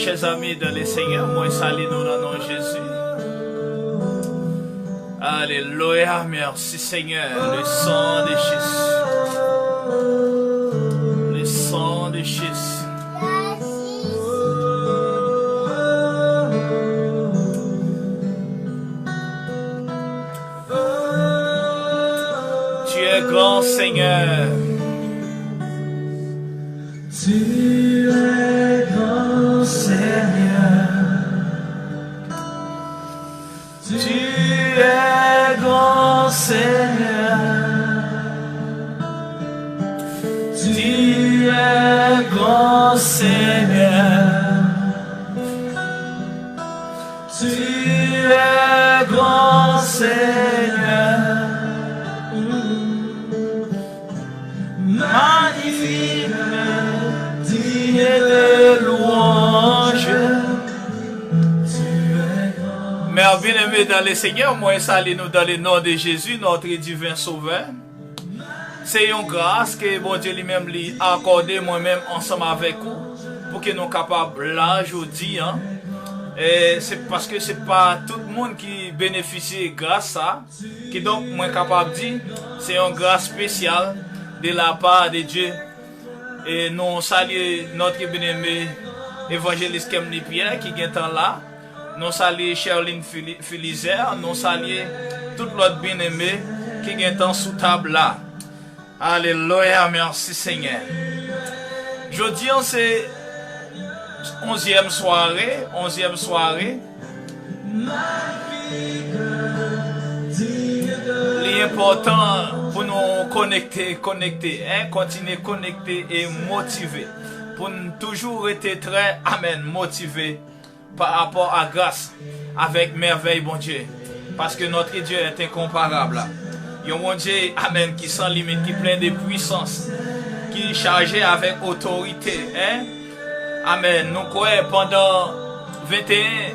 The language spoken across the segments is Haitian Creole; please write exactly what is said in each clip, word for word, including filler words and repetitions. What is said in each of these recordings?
Chers amis dans le Seigneur, mwen salye nou nan non Jezi. Alelouya, merci Seigneur, le sang de Jésus. Le sang de Jésus. Tu es grand, Seigneur. Tu es grand, Seigneur. Tu es grand, Seigneur. Tu es grand, Seigneur. Tu es grand, Seigneur. Magnifique, digne de louange. Tu es grand. Mes bien-aimés dans le Seigneur, mwen salye nou dans le nom de Jésus, notre divin Sauveur. Se yon gras ke Bondye li menm li akòde mwen menm ansanm avèk ou pou ke nou kapab la jodi an. E se paske se pa tout moun ki benefisye gras sa. Kidonk mwen kapab di se yon gras espesyal de la part de Dieu. E nou salye notre bien-aimé Evangelist Kemly Pierre ki gentan la. Nou salye Sherline Fili- Filizer, nou salye tout lòt bien-aimé ki gentan sou tab la. Alelouya, merci Seigneur. Jodi an se onzyèm sware, onzyèm sware. Li enpòtan pou nou konekte, konekte, en, kontinye konekte e motive. Pou n toujou rete trè, amèn, motive pa rapò a gras avèk mèvèy Bondye. Paske notre Dieu est incomparable. Yon Bondye, amèn, ki san limit, ki plen de pwisans, ki chaje avèk otorite, en? Amèn. Nou kwè pandan venteyen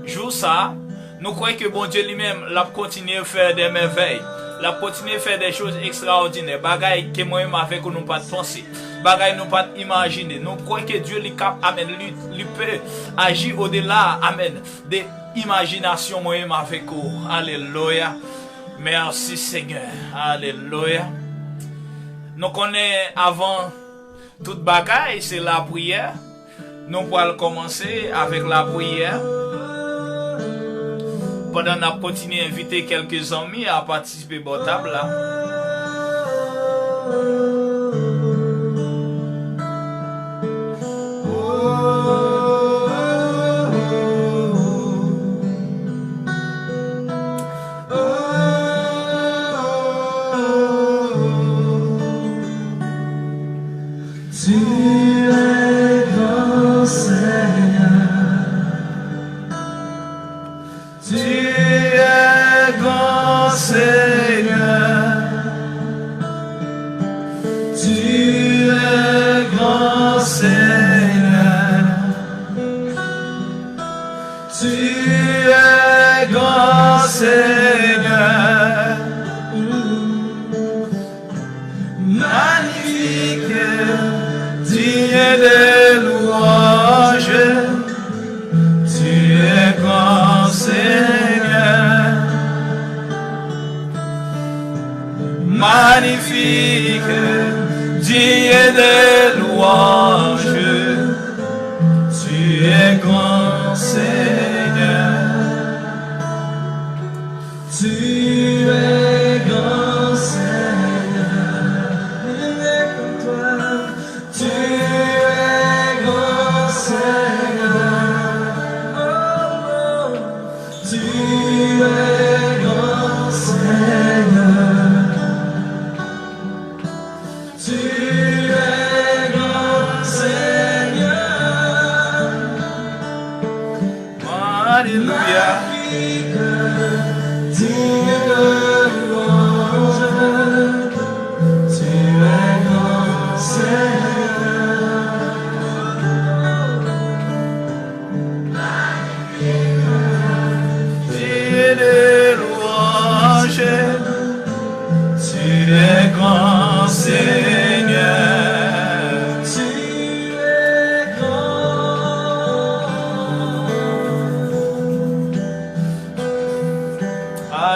jou sa, nou kwè ke Bondye li menm, l ap kontinye fè de mèvèy. L ap kontinye fè de choz ekstraòdinè, bagay ke mwen menm avèk ou nou pa t panse, bagay nou pa t imajine. Nou kwè ke Dye li kap, amèn, li, li pe aji odela, amèn, de imajinasyon mwen menm avèk ou. Alelouya. Mèsi Senyè. Alelouya. Nou konnen avan tout bagay, se lapriyè. Nou pral kòmanse avèk lapriyè. Pandan n ap kontinye envite kèlke zanmi a patisipe bò tab la. Tu es grand, Seigneur. Tu es grand, Seigneur. Tu es grand, Seigneur. Tu es grand, Seigneur. Magnifique, digne de louange, tu es grand, Seigneur. Magnifique, digne de louange, tu es grand, Seigneur. Tu es grand, Seigneur. Il n'est comme toi. Tu es grand, Seigneur. Oh, oh. Tu es grand, Seigneur. Tu es grand, Seigneur. Alelouya. Magnifique, digne de louange. Tu es grand, Seigneur. Digne de louange, tu es grand, Seigneur. Tu es grand.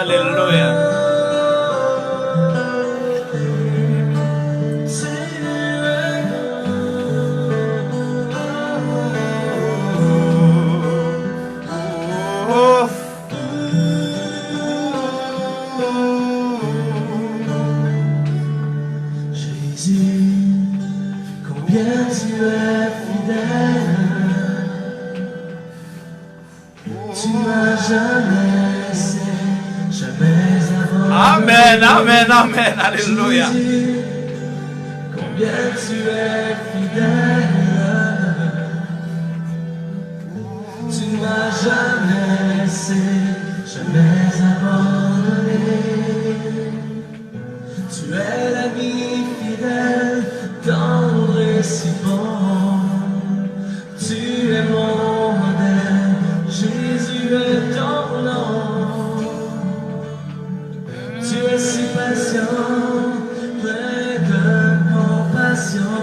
Alelouya. Jésus, combien tu es fidèle. Tu m'as jamais laissé, jamais abandonné. Amen, amen, amen. Alelouya. Jésus, combien tu es fidèle. Tu m'as jamais laissé, jamais abandonné. Tu es l'ami fidèle, tendre et si bon. Tu es mon modèle, Jésus est ton nom. Tu es si patient, plein de compassion.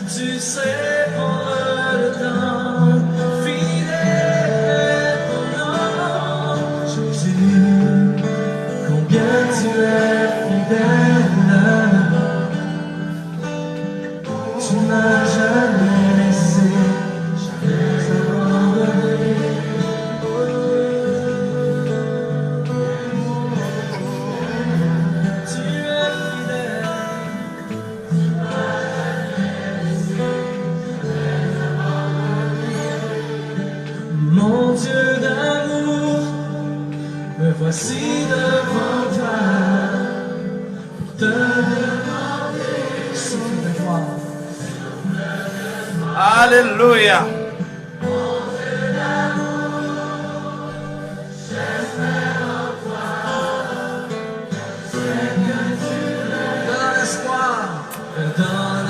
Tu sais prendre le temps, fidèle est ton nom. Jésus, combien tu es fidèle. Tu m'as jamais laissé, jamais abandonné. Tu es fidèle. Mon Dieu d'amour, me voici devant toi. Alelouya. Dans l'espoir. Dans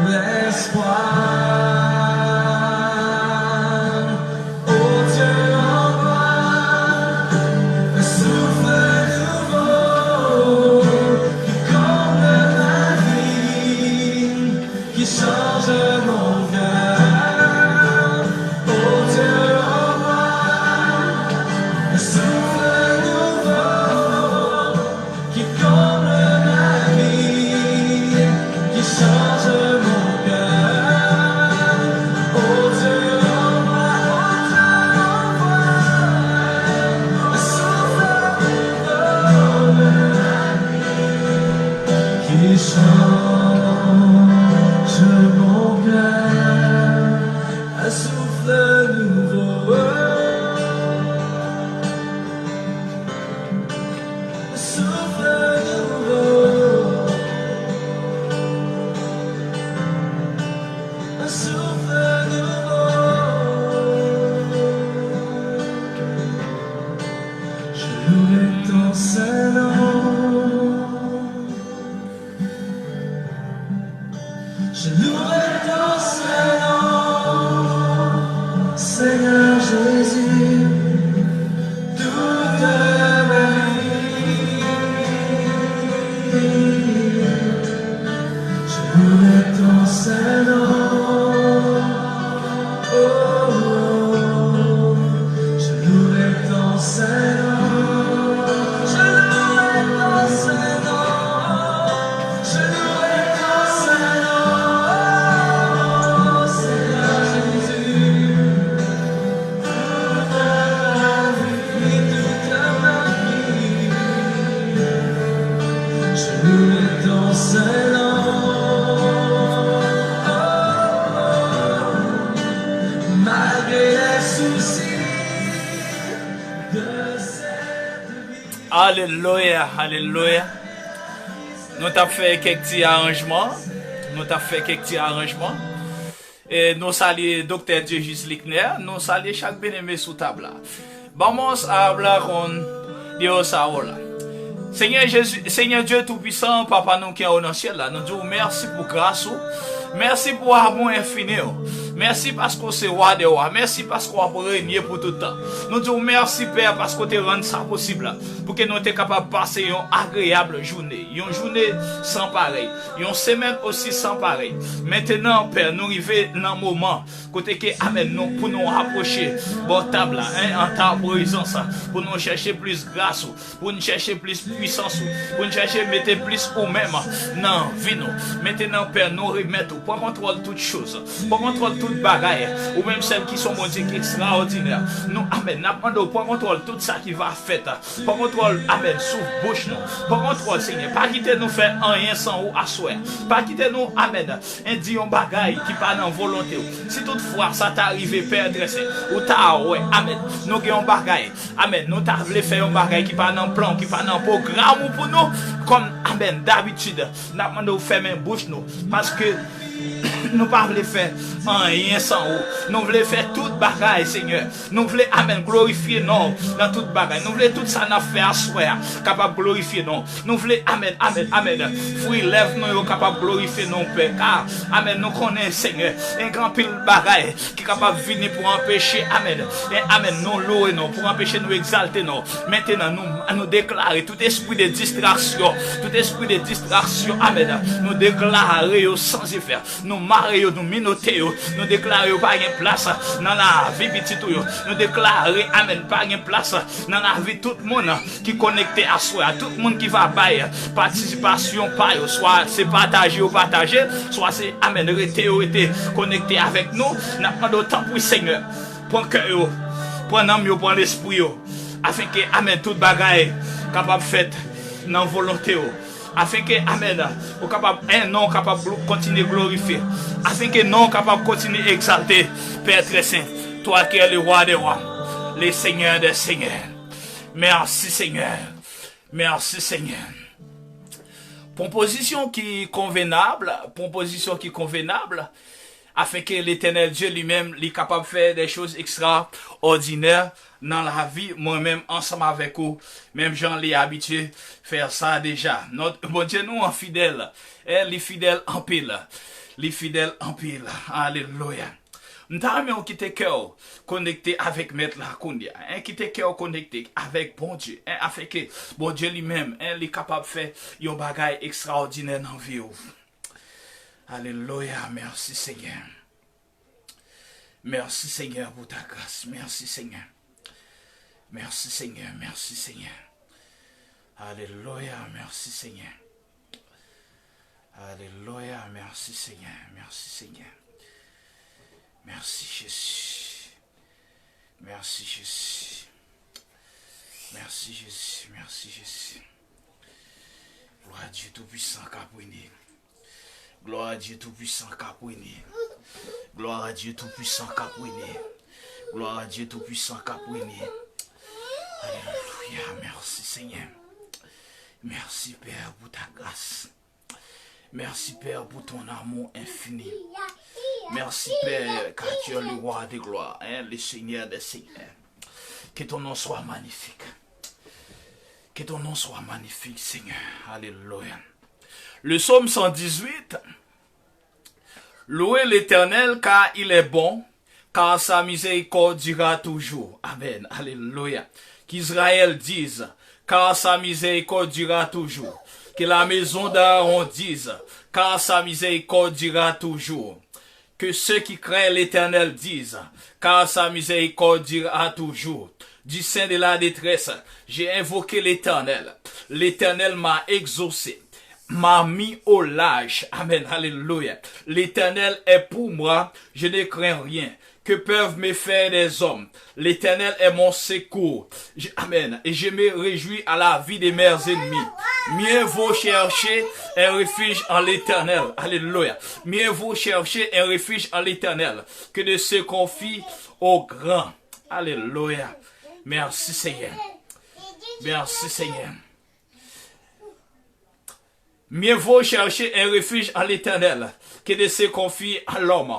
l'espoir. Ô Dieu, envoie un souffle nouveau qui comble ma vie, qui change mon cœur. Ô Dieu, envoie un souffle nouveau qui comble ma vie, qui change mon cœur. Oh Dieu, envoie, envoie un souffle nouveau qui change mon cœur. Un souffle nouveau. Un souffle nouveau. Un souffle nouveau. Je louerai ton saint nom. Je louerai ton saint nom, Seigneur Jésus, toute ma vie. Je louerai ton saint nom. Oh, oh, oh. Je louerai ton saint nom. Je louerai ton saint nom. Je louerai ton saint nom, Seigneur Jésus. Toute ma vie, toute ma vie, je louerai ton saint nom. Oh, oh, oh. Malgré les soucis de cette vie. Alelouya, alelouya. Nou t ap fè kèk ti aranjman. Nou t ap fè kèk ti aranjman. E nou salye Doktè Dieujuste Licner. Nou salye chak byeneme sou tab la. Vamos a hablar con Dios ahora. Senyè Jezi, Senyè Dye Toupisan, Papa nou ki anwo nan syèl la, nou di w mèsi pou gras ou. Mèsi pou amou enfini w. Mèsi paske w se wa dè wa. Mèsi paske w ap renye pou tout tan. Nou di w mèsi, Pè, paske w te rann sa posib la, pou ke nou te kapab pase yon agreyab jounen, yon jounen san parèy, yon semèn osi san parèy. Mentenan, Pè, nou rive nan moman kote ke, amèn, nou, pou nou apwoche bò tab la, en, an ta prezans, pou nou chèche plis gras ou, pou n chèche plis pwisans ou, pou n chèche mete plis ou menm nan vi nou. Mentenan, Pè, nou remèt ou. Pran kontwòl tout choz. Pran kontwòl tout bagay. Ou menm sèl ki se yon Bondye ki ekstraòdinè. Nou, amèn, n ap mande w pran kontwòl tout sa ki va fèt. Pran kontwòl, amèn, sou bouch nou. Pran kontwòl, Senyè. Pa kite nou fè anyen san ou aswè. Pa kite nou, amèn, en, di yon bagay ki pa nan volonte w. Si toutfwa sa ta rive, Pè trè sen, ou ta wè, amèn, nou gen yon bagay, amèn, nou ta vle fè yon bagay ki pa nan plan w, ki pa nan pwogram ou pou nou, kòm, amèn, dabitid, n ap mande w fèmen bouch nou, paske nou pa vle fè anyen san ou. Nou vle fè tout bagay, Senyè. Nou vle, amèn, glorifye non w nan tout bagay. Nou vle tout sa n ap fè aswè a kapab glorifye non w. Nou vle, amèn, amèn, amèn, fwi lèv nou yo kapab glorifye non w, Pè. Ka, amèn, nou konnen, Senyè, gen anpil bagay ki kapab vini pou anpeche, amèn, e, amèn, nou louwe non w, pou anpeche nou egzalte non w. Mentenan, nou, nou deklare tout espri de distraksyon, tout espri de distraksyon, amèn, nou deklare yo san efè. Nou mare yo, nou menote yo, nou deklare yo pa gen plas nan lavi pitit ou yo. Nou deklare, amèn, pa gen plas nan lavi tout moun ki konekte aswè a, tout moun ki va bay patisipasyon pa yo, swa se pataje yo pataje, swa se, amèn, rete yo rete konekte avèk nou. N ap mande w, tanpri, Senyè, pran kè yo, pran nanm yo, pran lespri yo, afenke, amèn, tout bagay kapab fèt nan volonte w. Afenke, amèn, ou kapab, en, non w kapab glo- kontinye glorifye. Afenke non w kapab kontinye egzalte, Pè trè sen, toi qui es le roi des rois, le Seigneur des seigneurs. Mèsi, Senyè. Mèsi, Senyè. Pran pozisyon ki konvenab, pran pozisyon ki konvenab, afenke Letènèl Dye li menm, li kapab fè de choz ekstraòdinè nan lavi mwen menm ansanm avèk ou, menm jan li abitye fè sa deja. Nòt, Bondye nou an fidèl, e li fidèl anpil. Li fidèl anpil. Alelouya. M ta renmen w kite kè w konekte avèk Mèt la kounye a, en, kite kè w konekte avèk Bondye, en, afenke Bondye li menm, en, li kapab fè yon bagay ekstraòdinè nan vi w. Alelouya, mèsi Senyè. Mèsi Senyè pou ta gras, mèsi Senyè. Mèsi Senyè, mèsi Senyè. Alelouya, mèsi Senyè. Alelouya, mèsi Senyè, mèsi Senyè. Mèsi Jezi. Mèsi Jezi. Mèsi Jezi, mèsi Jezi. Glwa a Dye Toupwisan k ap rene. Glwa a Dye Toupwisan k ap rene. Glwa a Dye Toupwisan k ap rene. Glwa a Dye Toupwisan k ap rene. Alelouya, mèsi Senyè. Mèsi Pè pou ta gras. Merci Père pour ton amour infini. Merci Père, car tu es le roi de gloire, hein, le Seigneur des seigneurs. Que ton nom soit magnifique. Que ton nom soit magnifique, Seigneur. Alléluia. Le psaume cent dix-huit. Louez l'Éternel car il est bon, car sa miséricorde durera toujours. Amen. Alléluia. Qu'Israël dise, car sa miséricorde durera toujours. Que la maison d'Aaron dise, car sa miséricorde durera toujours. Que ceux qui craignent l'Éternel disent, car sa miséricorde durera toujours. Du sein de la détresse, j'ai invoqué l'Éternel. L'Éternel m'a exaucé, m'a mis au large. Amen. Alléluia. L'Éternel est pour moi, je ne crains rien. Que peuvent me faire des hommes? L'Éternel est mon secours. Je- Amen. Et je me réjouis à la vie de mes ennemis. Mieux vaut chercher un refuge en l'Éternel. Alléluia. Mieux vaut chercher un refuge en l'Éternel que de se confier aux grands. Alléluia. Merci Seigneur. Merci Seigneur. Mieux vaut chercher un refuge en l'Éternel que de se confier à l'homme.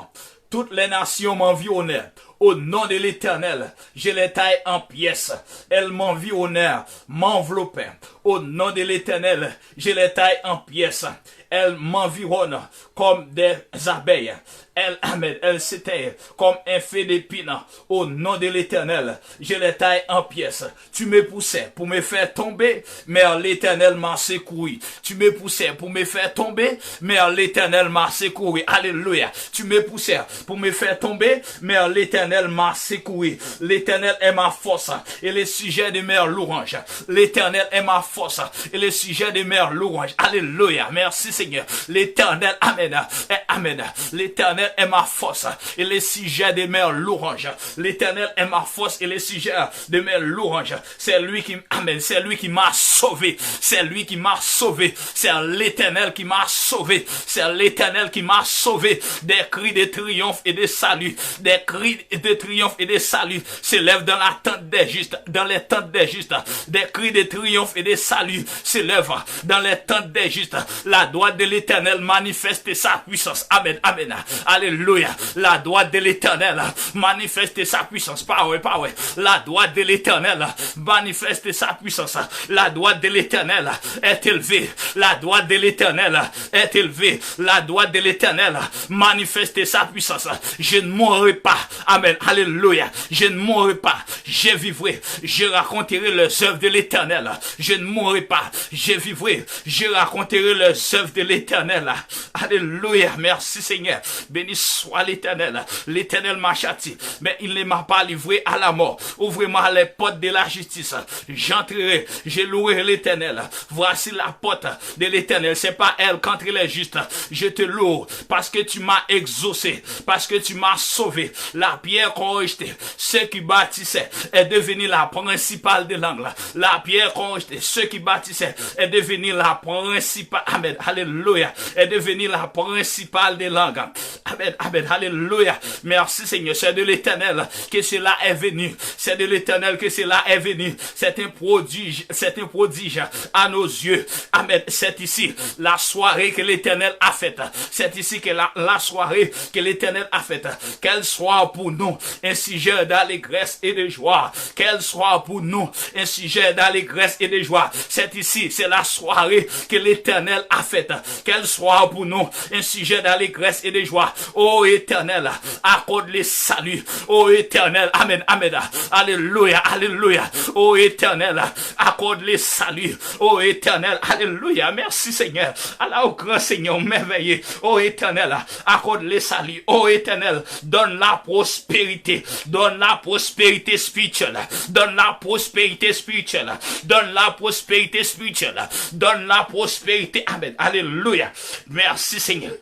Toutes les nations m'environnèrent. Au nom de l'Éternel, je les taille en pièces. Elles m'environnèrent, m'enveloppèrent. Au nom de l'Éternel, je les taille en pièces. Elles m'environnent comme des abeilles. Elles, amen, elles s'éteignent comme un feu d'épines. Au nom de l'Éternel, je les taille en pièces. Tu me poussais pour me faire tomber, mais l'Éternel m'a secouru. Tu me poussais pour me faire tomber, mais l'Éternel m'a secouru. Alléluia. Tu me poussais pour me faire tomber, mais l'Éternel m'a secouru. L'Éternel est ma force et le sujet de mes louanges. L'Éternel est ma force et le sujet de mes louanges. Alléluia. Merci Seigneur. L'Éternel, amen, est, amen. L'Éternel est ma force et le sujet de mes louanges. L'Éternel est ma force et le sujet de mes louanges. C'est lui qui, amen, c'est lui qui m'a sauvé. C'est lui qui m'a sauvé. C'est l'Éternel qui m'a sauvé. C'est l'Éternel qui m'a sauvé des cris de triomphe et de salut. Des cris de triomphe et de salut s'élèvent dans la tente des justes, dans les tentes des justes. Des cris de triomphe et de salut s'élèvent dans les tentes des justes. La droite de l'Éternel manifeste sa puissance. Amen, amen. Alléluia. La droite de l'Éternel manifeste sa puissance. Power, power. La droite de l'Éternel manifeste sa puissance. La droite de l'Éternel est élevée. La droite de l'Éternel est élevée. La droite de l'Éternel manifeste sa puissance. Je ne mourrai pas. Amen. Alléluia. Je ne mourrai pas. Je vivrai. Je raconterai les œuvres de l'Éternel. Je ne mourrai pas. Je vivrai. Je raconterai les œuvres de l'Éternel. Alléluia. Merci Seigneur. Béni soit l'Éternel. L'Éternel m'a châtié, mais il ne m'a pas livré à la mort. Ouvrez-moi les portes de la justice. J'entrerai, je louerai l'Éternel. Voici la porte de l'Éternel. C'est par elle qu'entrent les justes. Je te loue parce que tu m'as exaucé, parce que tu m'as sauvé. La pierre qu'ont rejetée ceux qui bâtissaient est devenue la principale de l'angle. La pierre qu'ont rejetée ceux qui bâtissaient est devenue la principale. Amen. Alléluia. Est devenue la principale de l'angle. Amen. Amen. Alléluia. Merci Seigneur. C'est de l'Éternel que cela est venu. C'est de l'Éternel que cela est venu. C'est un prodige. C'est un prodige à nos yeux. Amen. C'est ici la soirée que l'Éternel a faite. C'est ici que la, la soirée que l'Éternel a faite. Qu'elle soit pour nous un sujet d'allégresse et de joie. Qu'elle soit pour nous un sujet d'allégresse et de joie. C'est ici, c'est la soirée que l'Éternel a faite. Qu'elle soit pour nous un sujet d'allégresse et de joie. Ô Éternel, accorde le salut. Ô Éternel, amen, amen. Alléluia, alléluia. Ô Éternel, accorde le salut. Ô Éternel, alléluia. Merci Seigneur. Allah au grand Seigneur, merveilleux. Ô Éternel, accorde le salut. Ô Éternel, donne la prospérité. Donne la prospérité spirituelle. Donne la prospérité spirituelle. Donne la prospérité spirituelle. Donne la prospérité. Amen. Alléluia. Merci Seigneur.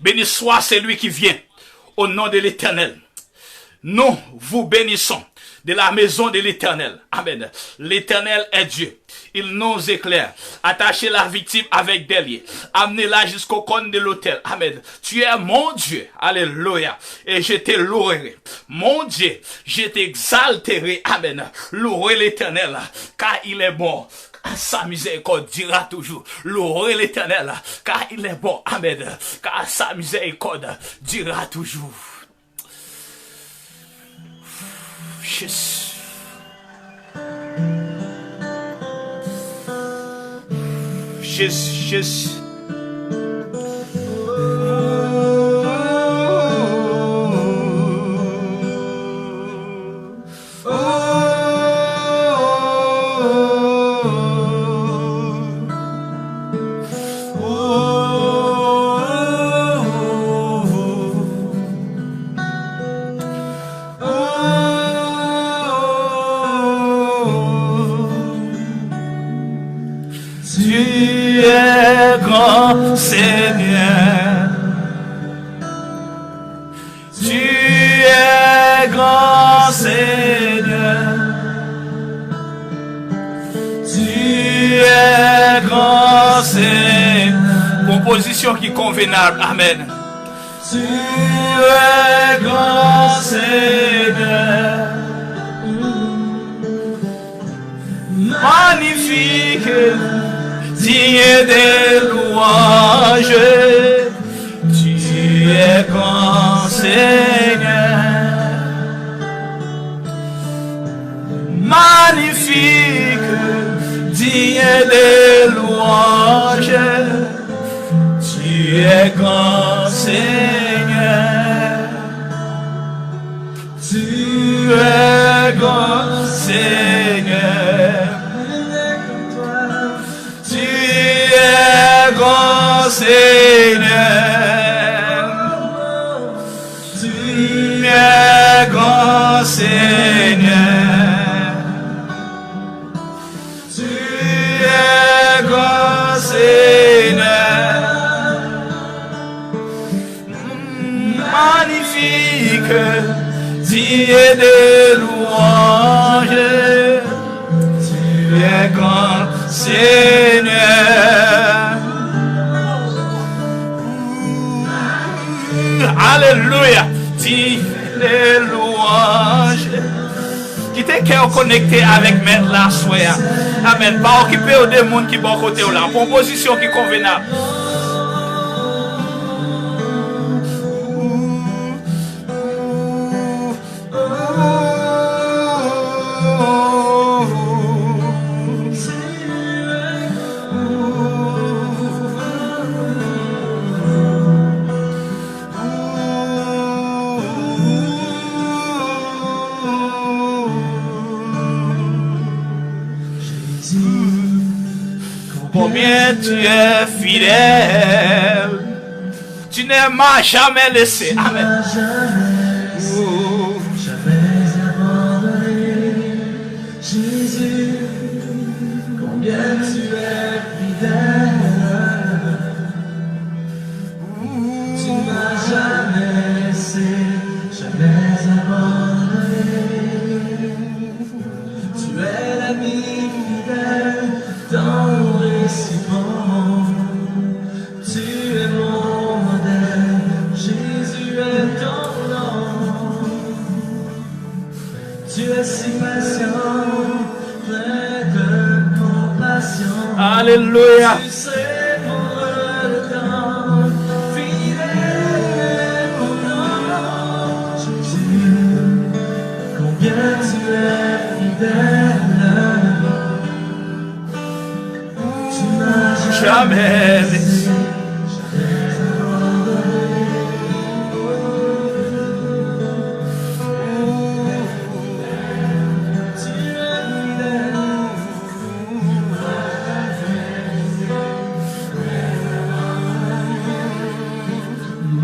Béni soit celui qui vient au nom de l'Éternel. Nous vous bénissons de la maison de l'Éternel. Amen. L'Éternel est Dieu. Il nous éclaire. Attachez la victime avec des liens. Amenez-la jusqu'au corne de l'autel. Amen. Tu es mon Dieu. Alléluia. Et je te louerai. Mon Dieu, je t'exalterai. Amen. Louez l'Éternel, car il est bon. Car sa miséricorde dira toujours. Louez l'Éternel, car il est bon. Amen. Car sa miséricorde dira toujours. Jésus. Jésus, Jésus. Tu es grand, Seigneur. Tu es grand, Seigneur. Tu es grand, Seigneur. Konpozisyon ki konvenab. Amen. Tu es grand, Seigneur. Magnifique, digne de louange. Tu es grand, Seigneur. Magnifique, digne de louange, tu es grand, Seigneur. Tu es grand, Seigneur. Tu es grand, Seigneur. Tu es grand, Seigneur. Tu es grand, Seigneur. Magnifique, digne de louange, tu es grand, Seigneur. Alelouya, digne de louange. Kite kè w konekte avèk Mèt la aswè a. Amèn. Pa okipe w de moun ki bò kote w la. Pran yon pozisyon ki konvenab. Combien tu es fidèle, tu ne m'as jamais laissé. Amen. Jamais abandonné. Jésus, combien tu es fidèle. Tu ne m'as jamais laissé, jamais abandonné. Tu es l'ami fidèle, tendre et si bon. Tu es mon modèle, Jésus est ton nom. Tu es si patient, plein de compassion. Alelouya. Tu sais prendre le temps, fidèle et aimant. Jésus, combien tu es fidèle. Tu m'as jamais laissé.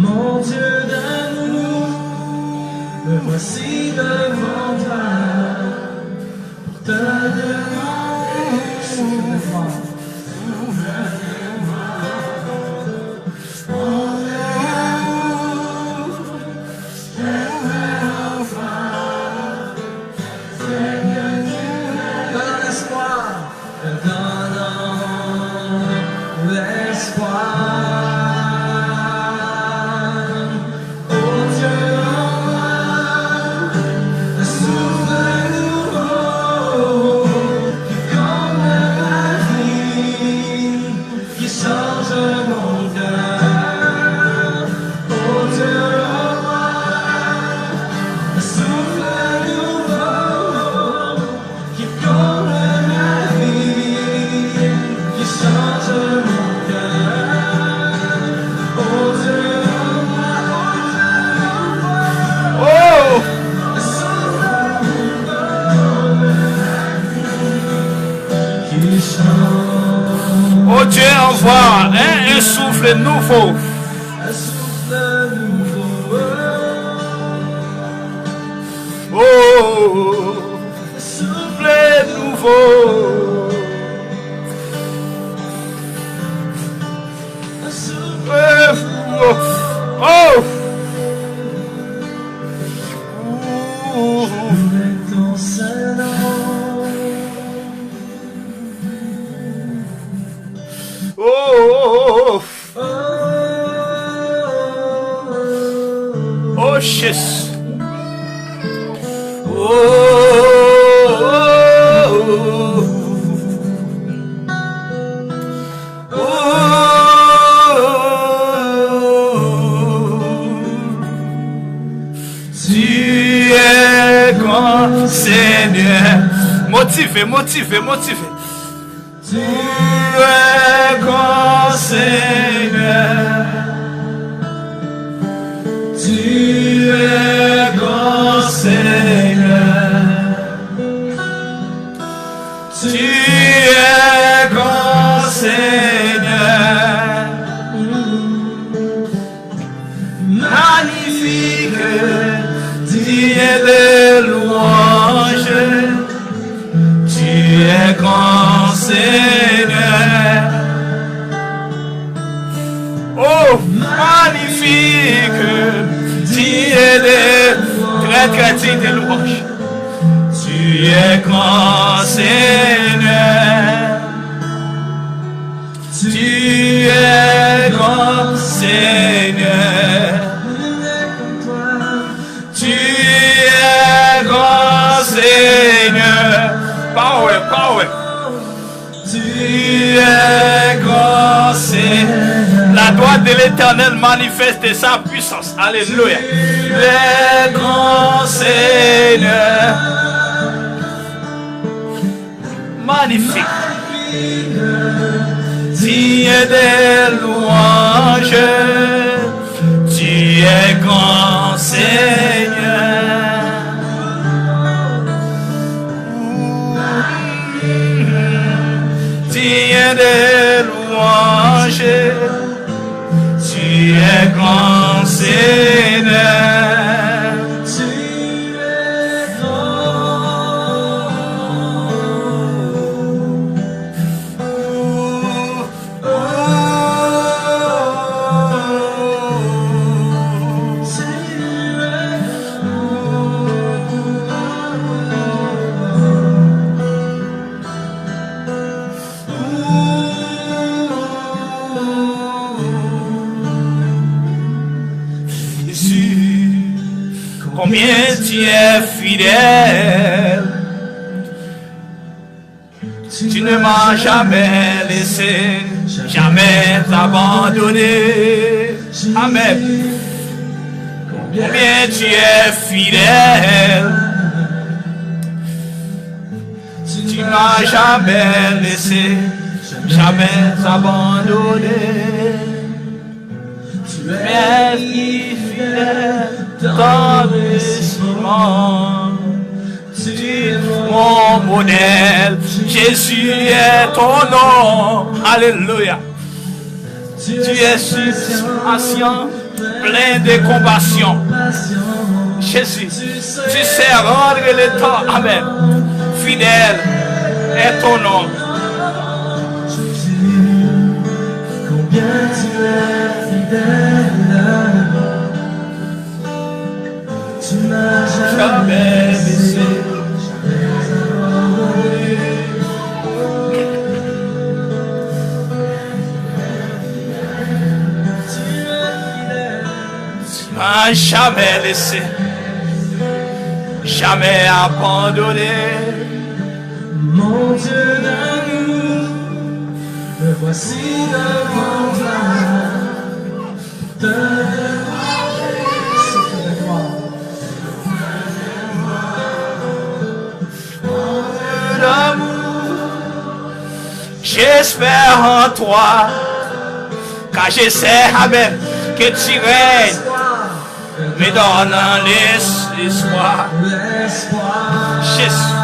Mon Dieu d'amour, me voici devant toi. Dans l'espoir, dans l'espoir. Oh Dieu, envoie un souffle nouveau qui comble ma vie, qui change mon cœur. Oh Dieu, envoie un souffle nouveau qui comble ma vie, qui change mon cœur. Oh Dieu, envoie, envoie, envoie. Oh! Oh Dieu, envoie, hein, un souffle nouveau. Un souffle nouveau. Oh. Souffle nouveau. Souffle nouveau. Oh. Oh, oh, oh, oh. Oh, Jesus. Oh, oh, oh, oh. Tu es grand, Seigneur. Motive, motive, motive. Tu es grand, Seigneur. Tu es grand, Seigneur. Tu es grand, Seigneur. Magnifique, digne de louange. Tu es grand, Seigneur. Oh, magnifique, digne de, très, très digne de louange. Tu es grand, Seigneur. Tu es grand, Seigneur. Tu es grand, Seigneur. Power, power. Tu es grand, Seigneur. La gloire de l'Éternel manifeste sa puissance. Alléluia. Tu es grand, Seigneur. Magnifique. Digne de louange, tu es grand, Seigneur. Digne de louange, tu es grand, Seigneur. Tu es grand. Jésus, combien tu es fidèle. Tu ne m'as jamais laissé, jamais abandonné. Amen. Combien tu es fidèle. Tu m'as jamais laissé, jamais abandonné. Tu es fidèle dans le changement. Tu es mon modèle. Jésus est ton nom. Alléluia. Tu es si patient, plein de compassion. Jésus, tu sais rendre le temps. Amen. Fidèle est ton nom. Combien tu es fidèle. Tu m'as jamais laissé. Tu m'as jamais laissé, jamais abandonné. Mon Dieu d'amour, me voici devant toi. J'espère en toi, car je sais, amen, que tu règnes. Me donne l'es-, l'espoir. Jésus.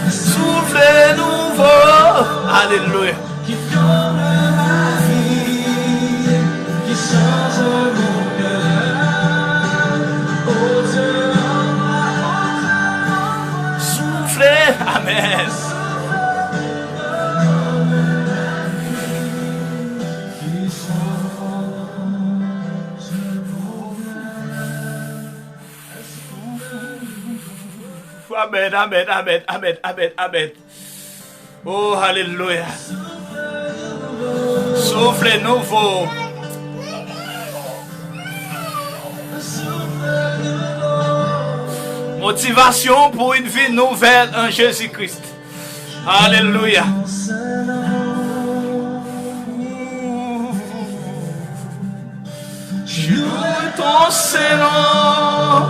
Souffle nouveau. Alléluia. Souffle. Amen. Amen, amen, amen, amen, amen, amen. Oh, alelouya. Souffle nouveau. Motivasyon pou yon vi nouvèl an Jezi Kris. Alelouya. Je loue ton Saint nom.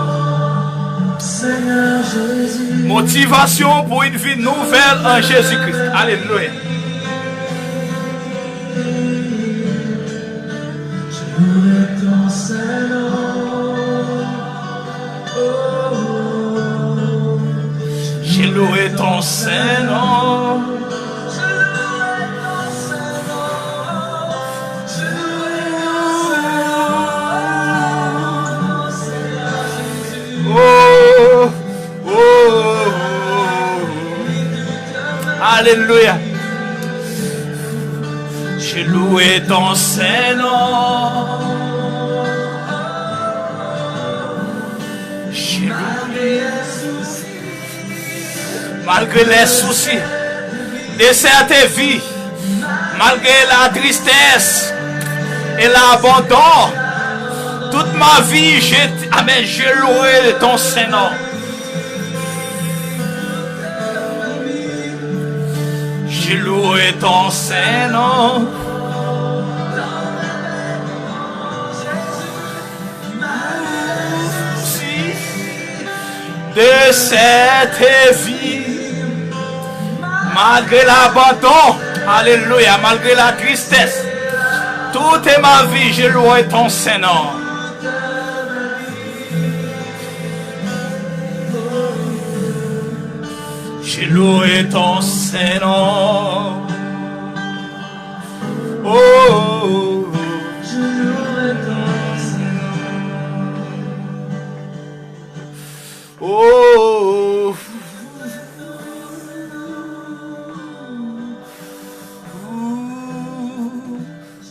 Motivasyon pou yon vi nouvèl an Jezi Kris. Alelouya. Je loue ton saint nom. Oh, oh, oh, oh. Alelouya. Je loue ton saint nom. Je loue. Malgré les soucis de cette vie, malgré la tristesse et l'abandon, toute ma vie, je, amen, je louerai ton saint nom. Je loue ton saint nom. De cette vie, malgré l'abandon, alelouya, malgré la tristesse, toute ma vie, je loue ton saint nom. Je loue ton saint nom. Oh, oh, oh. Oh, oh,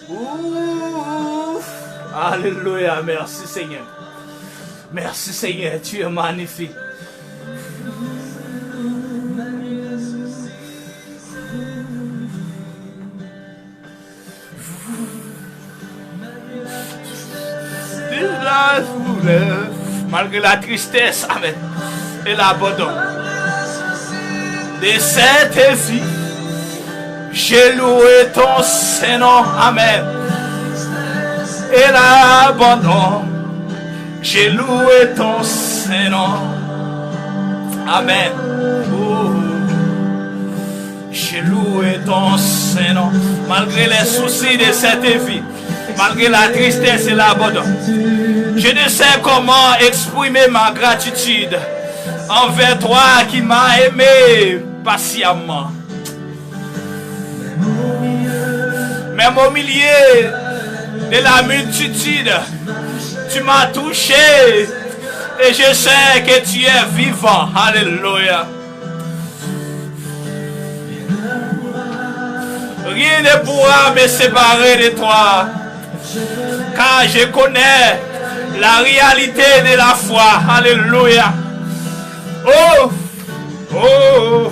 oh. Alelouya, mèsi Senyè. Mèsi Senyè, tu es magnifique. De la douleur, malgré la tristesse, amen, et l'abandon de cette vie, je loue ton saint nom, amen, et l'abandon, je loue ton saint nom, amen. Oh. Je loue ton saint nom, malgré les soucis de cette vie, malgré la tristesse et l'abandon. Je ne sais comment exprimer ma gratitude envers toi qui m'as aimé patiemment. Même au milieu de la multitude, tu m'as touché et je sais que tu es vivant. Alléluia. Rien ne pourra me séparer de toi, car je connais la réalité de la foi. Alléluia. Oh, oh, oh.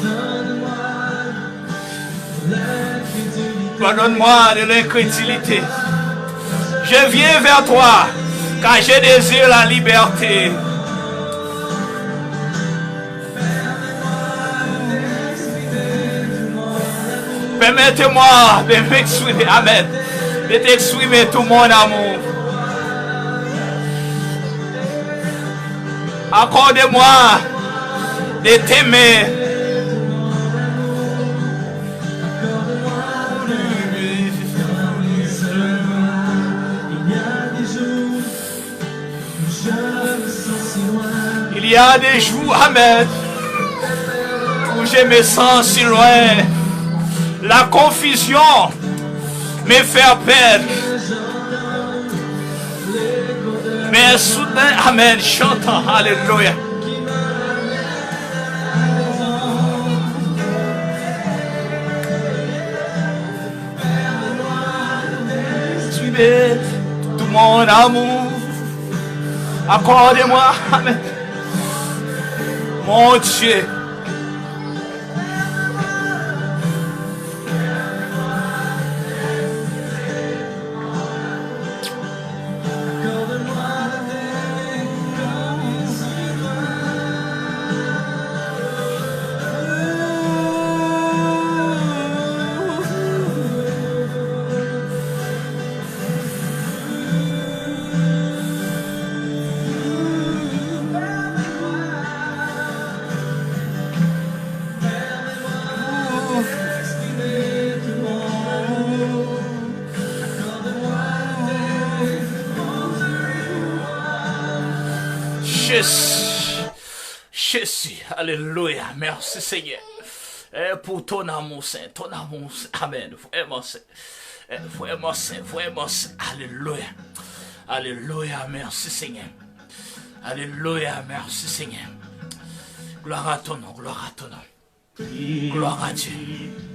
Pardonne-moi de l'incrédulité. Je viens vers toi, car je désire la liberté. Permettez-moi de m'exprimer, amen, de t'exprimer tout mon amour. Accorde-moi de t'aimer. Il y a des jours, amen, où je me sens si loin. La confusion me fait peur. Mais soudain, amen, chantant, alléluia. Suivez tout mon amour. Accordez-moi, amen. Mon Dieu. Jezi, Jezi, alelouya, mèsi Senyè. Eh, pour ton amour saint, ton amour saint. Amèn. Vrèman sen. Eh, vrèman sen, vrèman sen. Alelouya. Alelouya, mèsi Senyè. Alelouya, mèsi Senyè. Gloire à ton nom, gloire à ton nom. Gloire à Dieu.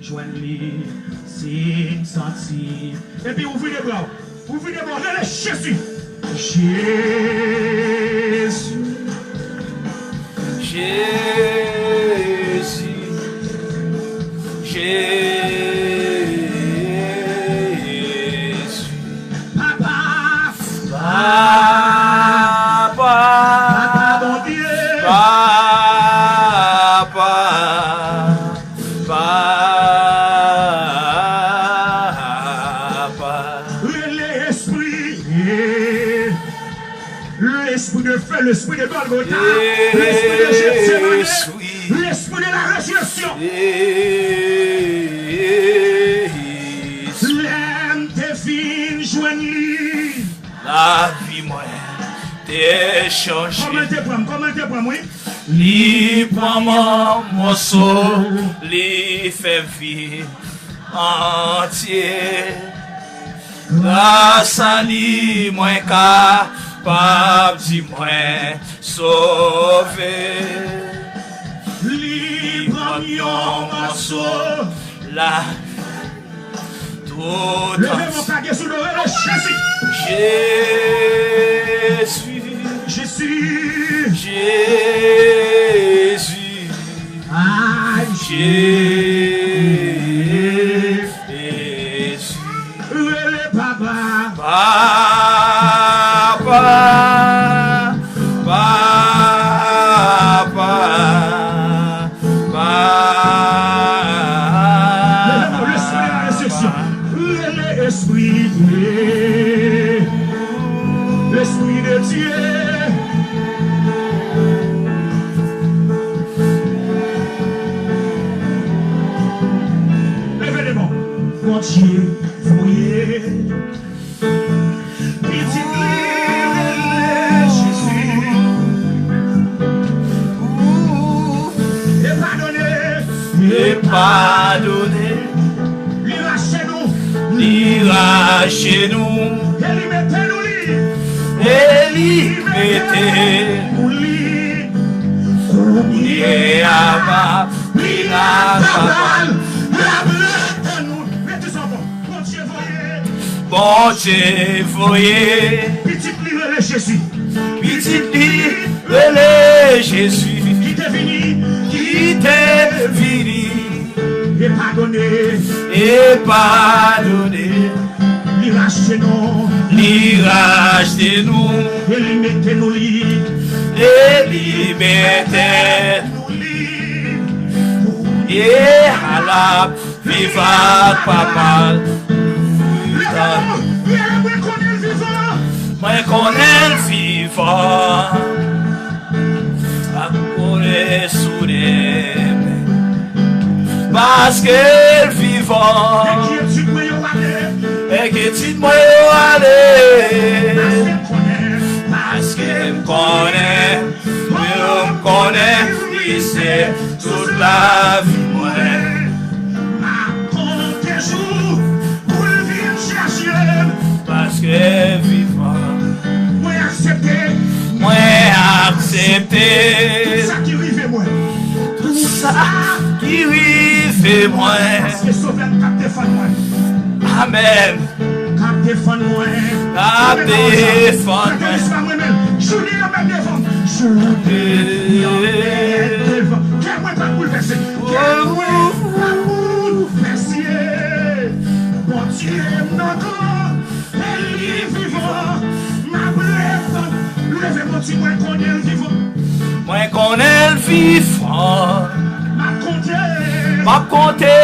Jwenn li, si m santi. Epi ouvri de bra w. Ouvri de bra w. Rele Jezi. Jezi. Jezi. Jezi. Papa. Papa. Papa Bondye. Papa. Papa. Rele espri. L'esprit de feu, l'esprit de Golgotha, l'esprit de Gethsemane, l'esprit de la résurrection. Lè m te fin jwenn li. Lavi mwen te chanje. Kòman l te pran m? Kòman l te pran m, wi? Li pran m an mòso, li fè vi antye. Gras a li, mwen kapab di mwen sove. Li ban m yon mòso la. Tout. Leve men w kage sou do, rele Jezi. Jezi. Jezi. Jezi. Ay, Jezi. Rele papa. Papa. Papa. Papa. Leve men w, l'esprit de la résurrection. Rele espri. L'esprit de Dieu. Leve de men w. Bondye voye pitit li rele Jezi. E padone. E padone. Li rachte nou. Li rachte nou. E li mete nou li. E li mete nou li. Kounye a m ap vin ak papa l. L ap rete nou. Mete sa ankò. Bondye voye. Bondye voye. Pitit li rele Jezi. Pitit li rele Jezi. Ki te vini. Ki te vini. E padone. E padone. Li rachte nou. Li rachte nou. E li mete nou li. E li mete nou li. E a l ap viv ak papa l. Leve men w, rele, mwen konnen l vivan. Mwen konnen l vivan. Ak konnen sou demen. Paske l vivan. Enkyetid mwen yo ale. Enkyetid mwen yo ale. Paske m konnen. Paske m konnen. Mwen m konnen li se tout lavi mwen. M ap konte jou pou l vin chèche m. Paske vivan. Mwen aksepte. Mwen aksepte. Tout sa ki rive mwen. Tout sa ki rive mwen. Paske Sovè m k ap defann mwen. Amèn. K ap defann mwen. K ap defann mwen. Satan pa mwen menm. Jounen an mèt devan m. Jounen an mèt devan m. Kè mwen pa boulvèse. Kè mwen pa boulvèse. Bondye m nan kan, e li vivan. M ap reponn. Leve men w, di mwen konnen l vivan. Mwen konnen l vivan. M ap konte. M ap konte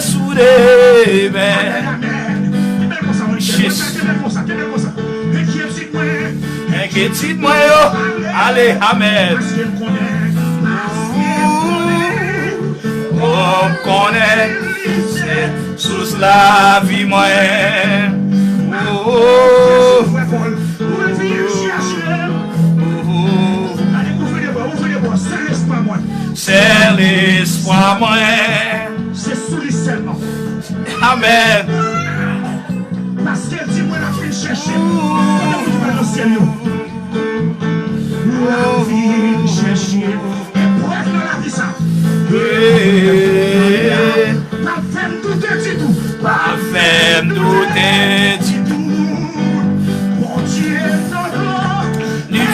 sou demen. Amèn, amèn. Kenbe l konsa, wi. Jezi. Kenbe l konsa, kenbe l konsa. Enkyetid mwen. Enkyetid mwen yo. Ale, amèn. Paske m konnen. Paske m konnen. Oh, m konnen. Se sous lavi mwen. Oh, oh. Jezi, fè kò l. Ou vin chèche m. Oh, oh. Espwa mwen. Se sou li sèlman. Amèn. Paske l di mwen l ap vin chèche. Kote moun ki pral nan syèl yo? L ap vin chèche. Eprèv nan lavi sa. Hey. Pa fè m doute ditou. Pa fè m doute ditou. Bondye nan glo, li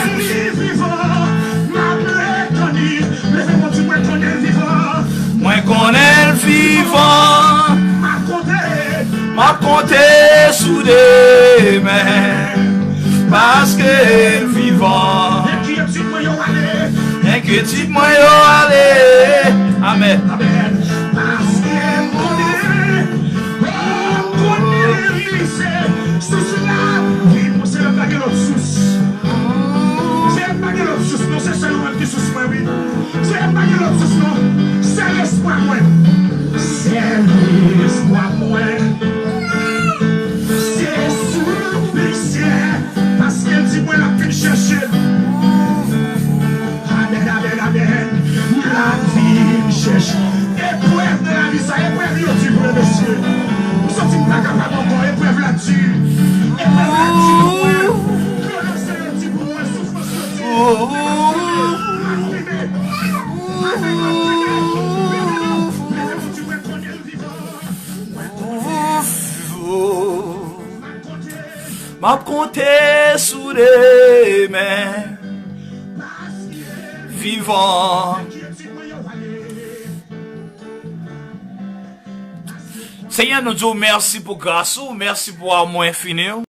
vivan. M ap rekonèt li. Leve men w, di mwen konnen l vivan. Mwen konnen l vivan. M ap konte. M ap konte sou demen. Paske l vivan. Enkyetid mwen yo ale. Enkyetid mwen yo ale. Amèn. Amèn. Paske m konnen. Oh, m konnen li se sous lavi. Mwen se lè m pa gen lòt sous. Se m pa gen lòt sous, non, se sèl ou menm ki sous mwen, wi. Se m pa gen lòt sous, non. Sèl espwa mwen. Sèl espwa mwen. Se sou li sèl. Paske l di mwen l ap vin chèche m. Amèn, amèn, amèn. L ap vin chèche. Eprèv nan lavi sa, eprèv yo di vre, mesye. M santi m pa kapab ankò, eprèv la di. Eprèv la di pou mwen. Tribinal yo di pou mwen, soufrans yo di. M ap vive. M ap vive. Avè m ap vive. Leve men w, di mwen konnen l vivan. Mwen konnen. M ap konte sou demen. Vivan. Senyè, nou di w mèsi pou gras ou, mèsi pou amou enfini w.